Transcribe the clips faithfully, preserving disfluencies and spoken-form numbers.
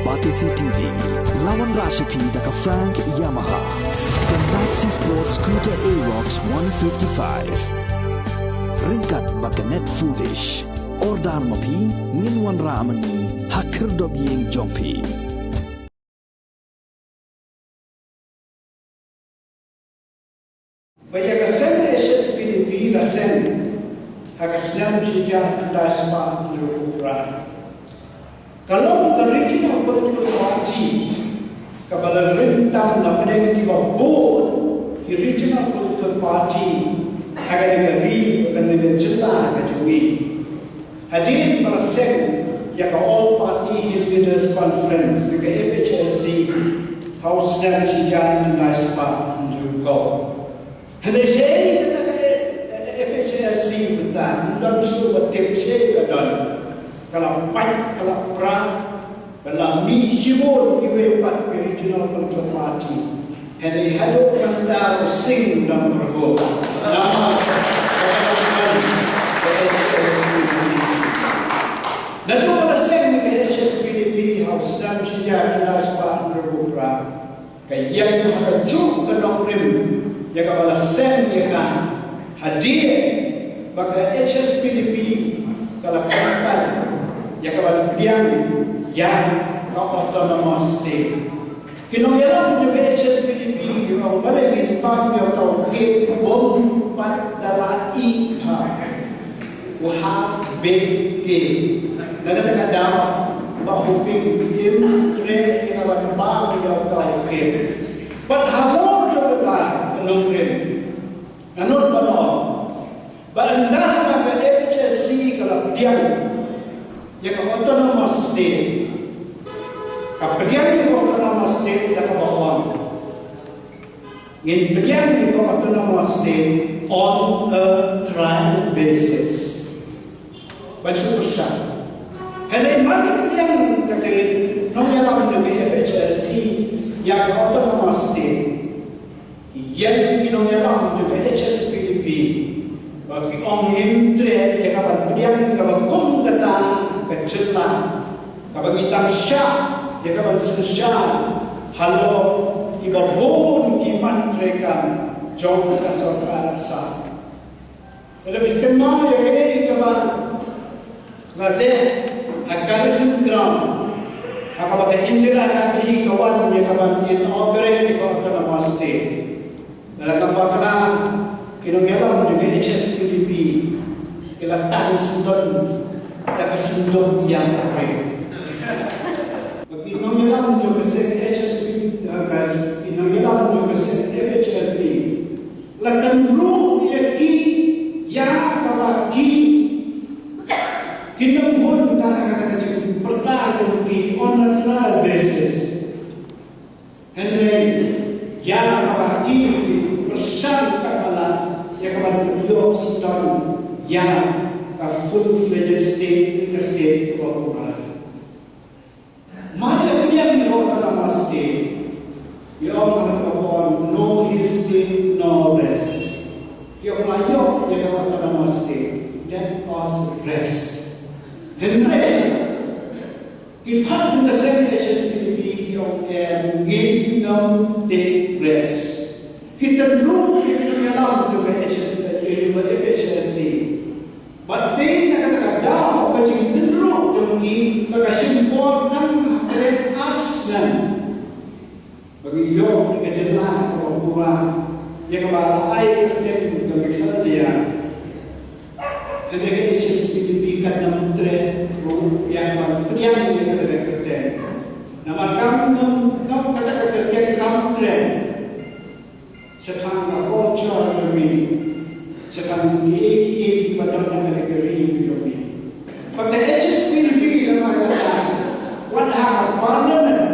Batesi T V, la wanrah sha phi da ka Frank Yamaha, ka Maxi Sport Scooter Aerox one fifty-five. Ryngkat bad ka Net Foodish. Order ma phi, ngin wanrah ma ngi ha khyrdop ïing jong phi. Ba ïa ka seng H S P D P la seng ha ka snem shi hajar khyndai spah hynriewphew phra. Ka long ka regional political party kaba la ring tam na pdeng kiba bun ki regional political party ha kane ka ri, ha kane ka jylla ka jong ngi. Hadien ba la seng ïa ka All Party Hill Leaders Conference, ka A P H L C, ha u snem shi hajar khyndai spah hynriewphew. Hynrei shaei kata ka A P H L C mynta, ym don shuh ba tip shaei ka don. Ka la pait, ka la pra, ka la mih shibun kiwei pat ki regional political party. Hynrei haduh mynta u sing u dang pyrshah. Namar ka la pait ka H S P D P. Naduh ba la seng ka H S P D P ha u snem shi hajar khyndai spah hynriewphew phra. Ka ïeng ha kajuh ka nongrim ïa kaba la seng ïa ka, hadien ba ka H S P D P ka la kyntait ïa kaba la pdiang ïa ka Autonomous State. Ki nongïalam jong ka H S P D P ki ong, balei ngin pang ïa uta u kep, bym pat da la i ha u half baked cake. Na kata ka daw, Bah Hoping im treh ïa ka ban bam ïa uta u cake. Bad halor jong kata ka nongrim, nga nud ban ong ba ynda ka H S P D P ka la pdiang ïa ka Autonomous State, ka pdiang ïa ka Autonomous State da kaba ong, ngin pdiang ïa ka Autonomous State on a trial basis. Ba shu pyrshang. Hynrei mar ki pdiang da ki nongïalam jong ka F H L C ïa ka Autonomous State, ki ïeng ki nongïalam jong ka H S P D P ba ki ong, ngim treh ïa ka ban pdiang kaba kum kata ka jylla kaba ngi dang shah ïa ka ban synshar halor kiba bun ki man treikam jong ka sorkar Assam. Lada phi kynmaw ïa kaei kaba nga leh ha Garrison Ground ha kaba ka Indira Gandhi ka wan ïa ka ban inaugurate ïa ka Autonomous State. Lada ngam bakla, ki nongïalam jong ka H S P D P ki la tan sngewdon da ka synduk ïa ka briew. Ba ki nongïalam jong ka seng H S P, eh, ka, ki nongïalam jong ka seng F H L C la tynruh ïa ki ïa kaba ki kin ym hun ka, ka, ka jingpyrta jong ki on a trial basis. Hynrei ïa kaba ki pyrshang katba lah ïa kaba ïoh sdang ïa ka full-fledged state, ka state kaba pura. Mar ïa pdiang ïa ka Autonomous State, ïa ong ha ka por, no hill state, no rest. Ïa ka ïoh ïa ka Autonomous State, let us rest. Hynrei ki thad na seng H S P D P ki ong, em, ngin ym take rest. Ki tynruh ïa ki nongïalam jong ka H S P D P, F H L C. Bad dei na kata ka daw ka jingtynruh jong ki ba ka shim bor tang ha kren ar snem. Ba ngi ïoh ïa ka jylla kaba pura, ïa kaba la ai kyrteng ka Meghalaya. Hynrei ka H S P D P kan ym treh ruh ïa ka ban pdiang ïa kata ka kyrteng. Namar kam nym, kam kata ka kyrteng kam treh shaphang ka culture jong ngi, shaphang kiei kiei kiba don ha kane ka ri jong ngi. Bad ka H S P D P namar kata, wat ha ka parliament,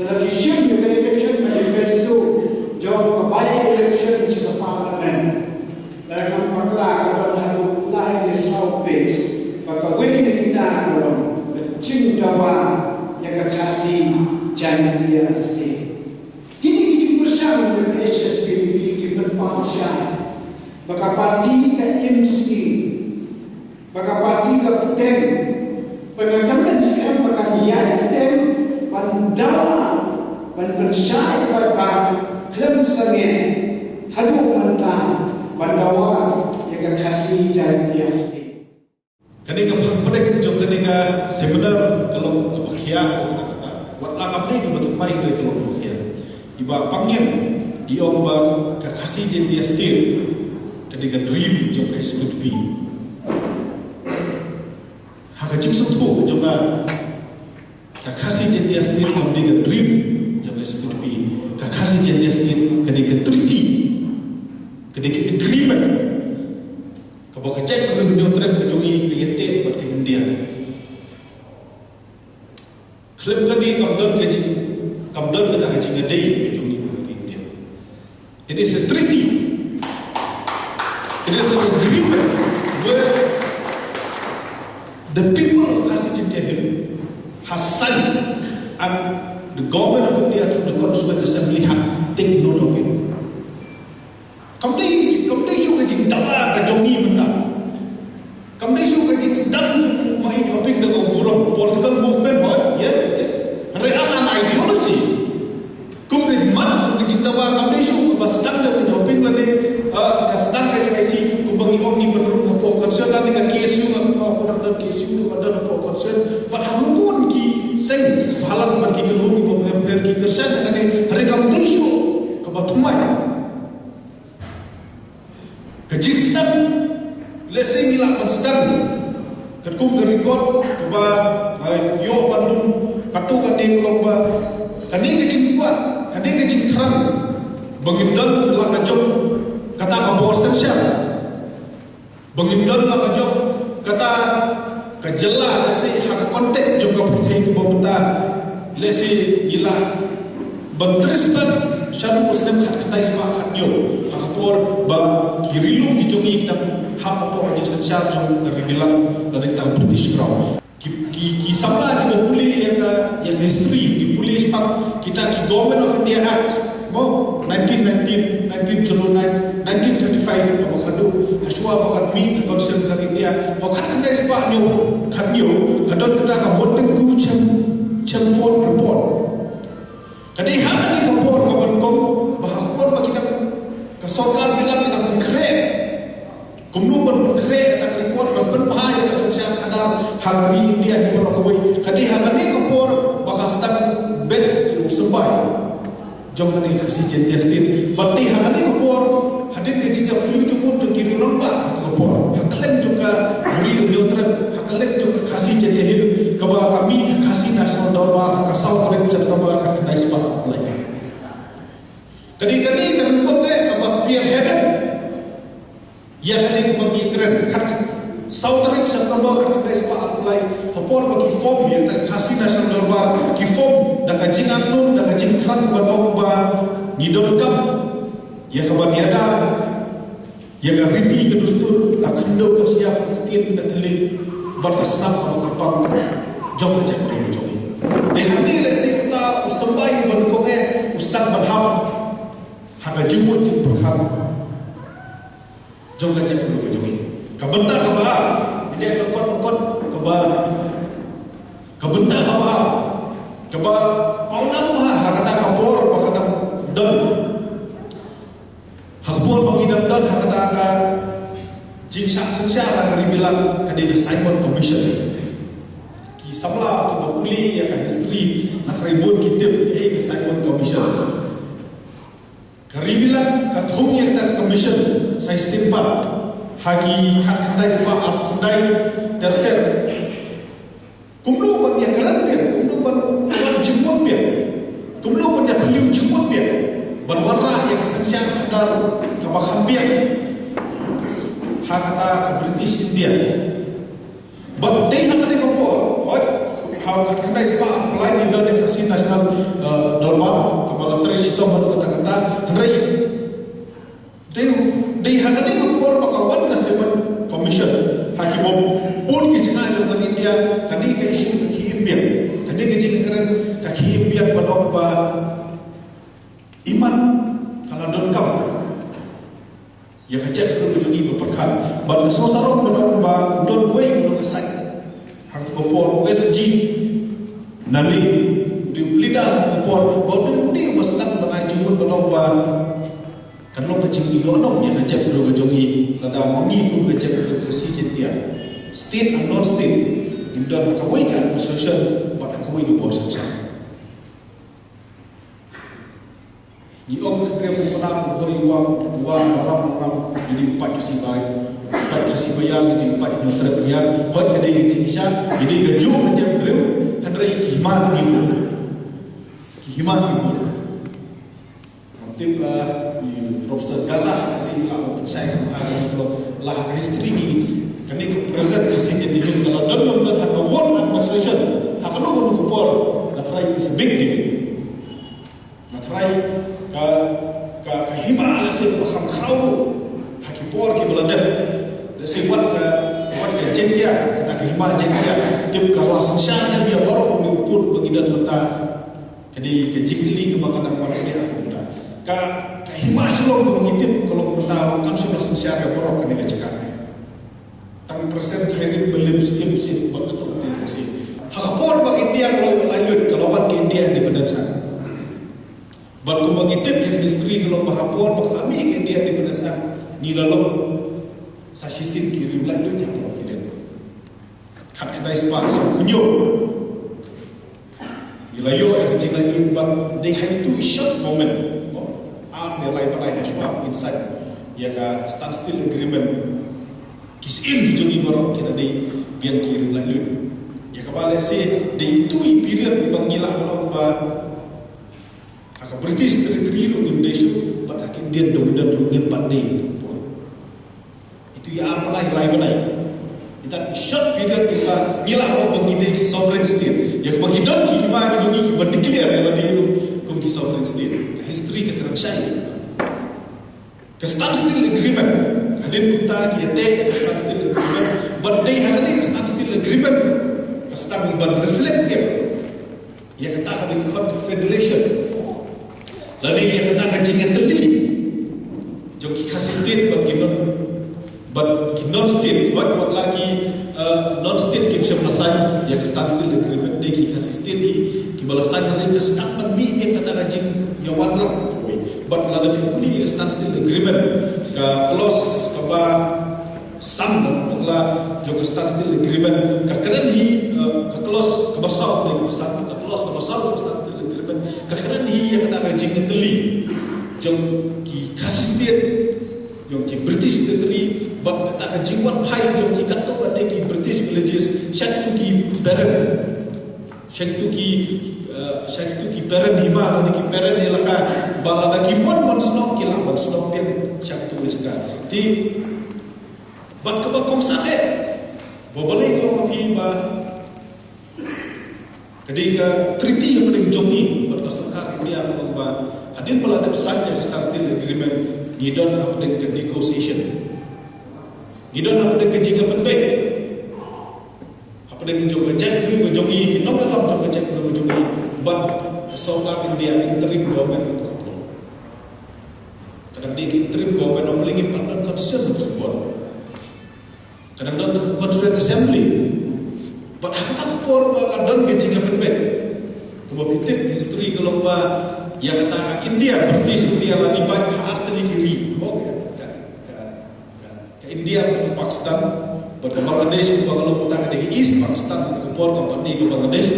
lada phi shim ïa ka election manifesto jong ka by-election sha ka parliament, lada ngam bakla ka don haduh lai ne saw page. Bad kawei na kita ka long ka jingdawa ïa ka Khasi Jaintia State. Kine ki jingpyrshang jong ka H S P D P ki pynpaw shai ba ka party ka im sngi, ba ka party ka bteng, ba ka kyrmen skhem ba kan ïaid bteng ban Ban pynshai paidbah khlem sangeh haduh mynta ban dawa ïa ka Khasi Jaintia State. Kane ka phang pdeng jong kane ka seminar ka long kaba khia, kata kata. Wat la kam dei kaba thymmai, ka long kaba khia. Iba pang ïa i ong ba ka Khasi Jaintia State ka dei ka dream jong ka S P D P. Ha ka jingsngewthuh jong nga, ka Khasi Jaintia State kam dei ka dream jong ka S P D P. Ka Khasi Jaintia State ka dei ka treaty, ka dei ka agreement kaba ka jaitbynriew Hynñiewtrep ka jong ngi ka ïateh bad ka India. Khlem kane kam don ka jing, kam don kata ka jingïadei ka jong ngi bad ka India. It is a treaty. It is an agreement where the people of Khasi Jaintia Hills has signed and the government of India through the Constituent Assembly have take note of it. Kam dei, kam dei shuh ka jingdawa ka jong ngi mynta. Kam dei shuh ka jingsdang jong u Bah Ïew Hoping da ka burom political movement, boy. Yes, yes. Hynrei as an ideology. Kum ka mat jong ka jingdawa kam dei shuh kaba sdang da u Bah Ïew Hoping lane, eh, ka sdang ka jong I C P kumba ngi ong ngi pynrung hapoh Constituent lane ka K S U, nga ong ka K S U, ka don hapoh Constituent. Bad ha bun ki seng balang bad ki kynhun bapher bapher ki kyrshan kane, hynrei kam dei shuh kaba thymmai. Ka jingsdang, lehse ngi lah ban sdang katkum ka record kaba, eh, ïoh ban lum katto katne, ka long ba kane ka jingkwah, kane ka jingthrang ba ngin don la ka jong kata ka bor synshar, ba ngin don la ka jong kata ka jylla, lehse ha ka context jong ka pyrthei kaba mynta, lehse ngi lah ban trei stet shaduh u snem khatkhyndai spah khathynñiew, ha ka por ba ki ri lum ki jong ngi ki dang hap hapoh ka jingsynshar jong ka ri Bilat lane tang British Crown. Ki, ki, ki samla kiba pule ïa ka, ïa ka history, ki pule shaphang kita ki Government of India Act, mo, nineteen nineteen, nineteen zero nine, nineteen thirty-five, kaba khatduh, hashwa ba kan mih ka Constitution ka India, ha khatkhyndai spah hynñiew, khathynñiew, ka don kata ka Montagu Chem-, Chelmsford Report. Ka dei ha kane ka por kaba nyngkong, ba ha ka por ba ki dang, ka sorkar Bilat ki dang pynkhreh kumno ban pynkhreh kata ka report ban pynbha ïa ka synshar khadar ha ka ri India hi baroh kawei. Ka dei ha kane ka por ba ka sdang bet ïa u symbai jong kane ka Khasi Jaintia State. Bad dei ha kane ka por, hadien ka jingïaphylliew jingmut jong ki rangbah ha ka por, ha kylleng jong ka ri Hynñiewtrep, ha kylleng jong ka Khasi Jaintia Hills, kaba ka mih ka Khasi National Dorbar ha ka saw tarik September khatkhyndai spah arphew lai. Ka dei kane ka nyngkong eh kaba spearheaded ïa kane kaba ngi kren, khat, saw tarik September khatkhyndai spah arphew lai, ha por ba ki form ïa ka Khasi National Dorbar, ki form da ka jingangnud, da ka jingthrang ban ong ba ngi donkam ïa ka ban ïada ïa ka riti ka dustur, ka khyndew ka shyiap, ka ktien ka thylliej bad ka snam kaba kyrpang jong ka jaitbynriew jong ngi. Te hangne lehse uta u symbai ba nyngkong eh u sdang ban hap ha ka jingmut jingpyrkhat jong ka jaitbynriew jong ngi. Ka bynta kaba ar, ngi dei ka kot, ka kot kaba ar. Ka bynta kaba ar, kaba pawnam bha ha kata ka por ba ka dang don. Ha ka por ba ngi dang don ha kata ka jingshah synshar ha ka ri Bilat, ka dei ka Simon Commission. Ki samla kiba pule ïa ka history, nga kyrmen bun ki tip kaei ka Simon Commission. Ka ri Bilat ka thung ïa kata ka commission sa shisien pat ha ki khatkhyndai spah arphew khyndai ter ter. Kumno ban ïakren biang, kumno ban wan jingmut biang, kumno ban ïaphylliew jingmut biang, ban wanrah ïa ka synshar khadar kaba kham biang ha kata ka British India. Bad dei ha kane ka por, hooid, ha khatkhyndai spah arphew lai ngi don ïa ka Khasi National, eh, Dorbar kaba la trei shitom haduh katta katta, hynrei dei, dei ha kane ka por ba ka wan ka Simon Commission. Ha kiba bun ki jingeh jong ka India, kane ka issue ka khie im biang, kane ka jingkren ka khie im biang, ba dei ba imat ka la donkam ïa ka jaitbynriew ka jong ngi ban pyrkhat. Bad nga sngewsarong ban ong ba u don uwei u nongïasaid ha kaba por, u S G Nalliah, u dei u pli Ïa ka por ba u dei u dei u ba sdang ban ai jingmut ba long ba kan long ka jingïohnong ïa ka jaitbynriew ka jong ngi, lada ma ngi kum ka jaitbynriew Khasi Jaiñtia. State and non-state, ngin don ha kawei ka administration bad ha kawei ka bor synshar. Ngi ong ka kren u pynah u hoi u wang u wang u ram u ram, ngi dei pait ka sibai, pait ka sibai ïa, ngi dei pait nongtrei ïa, hoi ka dei ka jingshisha, ngi dei ka jong ka jaitbynriew, hynrei ki hima ngi bun. Ki hima ngi bun. Ngam tip, ah, i Professor Gaza ka si la u pynshai ka ha ka la ha ka history ngi. Kane ka present ka si ka dei ka la don don don ha ka world administration. Ha ka long ka por. That's why it's a big deal. Nga tharai ka, ka, ka hima la sien ba kham khraw ruh ha ki por kiba la dep. La sien wat ka, wat ka Jaiñtia, kata ka hima Jaiñtia, tip ka la synshar na bia baroh u pud ba ngi don mynta. Ka dei ka jingkylli kaba nga nang wan pdiang mynta. Ka, ka hima Shillong kaba ngi tip ka long mynta ruh kam shym la synshar ïa baroh kane ka jaka. Tang percent khyndai ba lim siem sien bad ka tong ka teng ka sien. Ha ka por ba India ka la ïoh laitluid, ka la wan ka India Independence Act. Bad kumba ngi tip ïa ka history ka long ba ha por ba ka la mih ka India Independence Act, ngi la long sa shisien ki riew laitluid ïa ka long ki dei. Khatkhyndai spah sawphew hynñiew. Ngi la ïoh ïa ka jinglaitluid bad dei ha itu i short moment. Mo, ar ne lai bnai ha shuwa ba ngin sign ïa ka standstill agreement. Ki syiem ki jong ngi baroh ki la dei biang ki riew laitluid. Ïa kaba lehse dei itu i period ba ngi lah ban ong ba ha ka British territory ruh ngim dei shuh bad ha ka Indian dominion ruh ngim pat dei. Itu ïa ar bnai, lai bnai. Ita short period ita ngi lah ban ong ba ngi dei ki sovereign state. Ïa kaba ngi don ki hima ki jong ngi kiba declare ïa lade ruh kum ki sovereign state. Ka history ka kren shai. Ka standstill agreement. Hadien kumta ki ïateh ïa ka standstill agreement. Bad dei ha kane ka standstill agreement ka sdang ban reflect ïa ïa kata kaba ngi khot ka federation. Lane ïa kata ka jingïatylli jong ki Khasi State bad ki non, bad ki non state, wat, wat la ki, eh, non state kim shym la sign ïa ka standstill agreement, dei ki Khasi State hi kiba la sign, lane ka sdang ban mih ïa kata ka jingïawan lang. Bad lada phi pule ïa ka standstill agreement, ka clause kaba san, bakla jong ka standstill agreement ka kren hi, eh, ka clause kaba saw ne kaba san, ka clause kaba saw ka standstill agreement ka kren hi ïa kata ka jingïatylli jong ki Khasi State, jong ki British Territory, bad kata ka jingwan phai jong ki katto katne ki British villages sha kito ki parent, sha kito ki, eh, sha kito ki parent hima, lane ki parent elaka, ba lada ki mon ban snoh ki lah ban snoh biang sha kito ki jaka. Te bad kaba kongsan eh, ba balei ka ong ma phi ba ka dei ka treaty hapdeng jong ngi bad ka sorkar India, ka ong ba hadien ba la dep sign ïa ka standstill agreement, ngi don hapdeng ka negotiation, ngi don hapdeng ka jingïapynbeit hapdeng jong ka jaitbynriew ka jong ngi, ki nongïalam jong ka jaitbynriew ka jong ngi bad ka sorkar India, interim government. Ka dang dei ka interim government, ym lei ngim pat don constitution ka bor. Ka dang don ka Constituent Assembly. Bad ha kata ka por ba ka don ka jingïapynbeit. Kumba phi tip history ka long ba ïa kata ka India, British India la divide ha artylli ki ri. Mo, ka, ka, ka, ka India bad ka Pakistan, bad ka Bangladesh kumba ka long kata ka dei ka East Pakistan, ka por ka pat dei ka Bangladesh.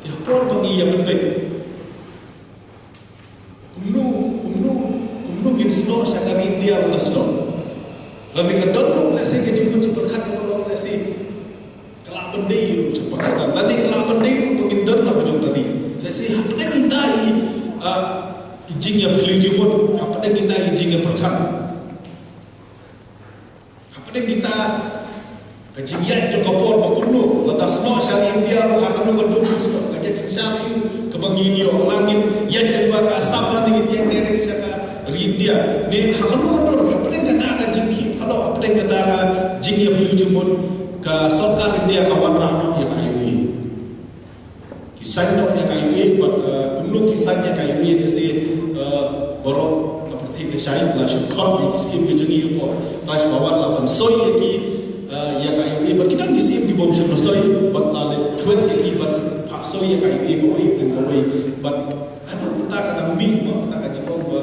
Te ha por ba ngi ïapynbeit, kumno, kumno, kumno ngin snoh sha ka ri India ba la snoh? Lane ka don ruh lehse ka jingmut jingpyrkhat kaba long lehse ka lah ban dei ruh sha Pakistan. Lane ka lah ban dei ruh ba ngin don la ka jong ka ri. Lehse hapdeng ita i, ah, i jingïapylliew jingmut, hapdeng ita i jingïapyrkhat. Hapdeng kita ka jingïaid jong ka por ba kumno, lada snoh sha ri India ruh ha kano ka dur snoh, ka jait synshar ïa u kaba ngin ïoh, la ngin ïaid lyngba ka Assam lane ngin ïaid direct sha ka ri India. Ne ha kano ka dur, hapdeng kata ka jingkhih pynlong, hapdeng kata ka jingïapylliew jingmut, ka sorkar India ka wanrah noh ïa ka I O A. Ki sign noh ïa ka I O A, bad, eh, kumno ki sign ïa ka I O A, lehse, eh, baroh ka pyrthei ka shai, la shu khot ïa ki siem ki jong ngi hapoh Raj Bhavan, la pynsoi ïa ki, eh, ïa ka I O A, bad ki don ki siem ki bym shym la soi, bad la leh thwet ïa ki, bad phah soi ïa ka highway kawei, kawei. Bad haba kumta ka dang mih, ba kata ka jingong ba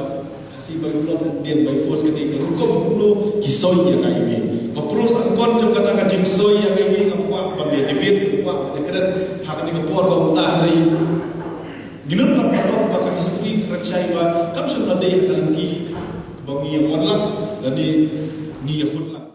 Khasi by blood and death by force ka dei ka rukom kumno ki soi ïa ka highway. Ba pyrshah kon jong kata ka jingsoi ïa ka highway, ngam kwah ban ïa debate, ngam kwah ban ïa kren ha kane ka por ba mynta, hynrei ngi nud ban pynlong ba ka history kren shai ba kam shym la dei ha ka lynti ba ngi ïa mon lang lane ngi ïa hut lang.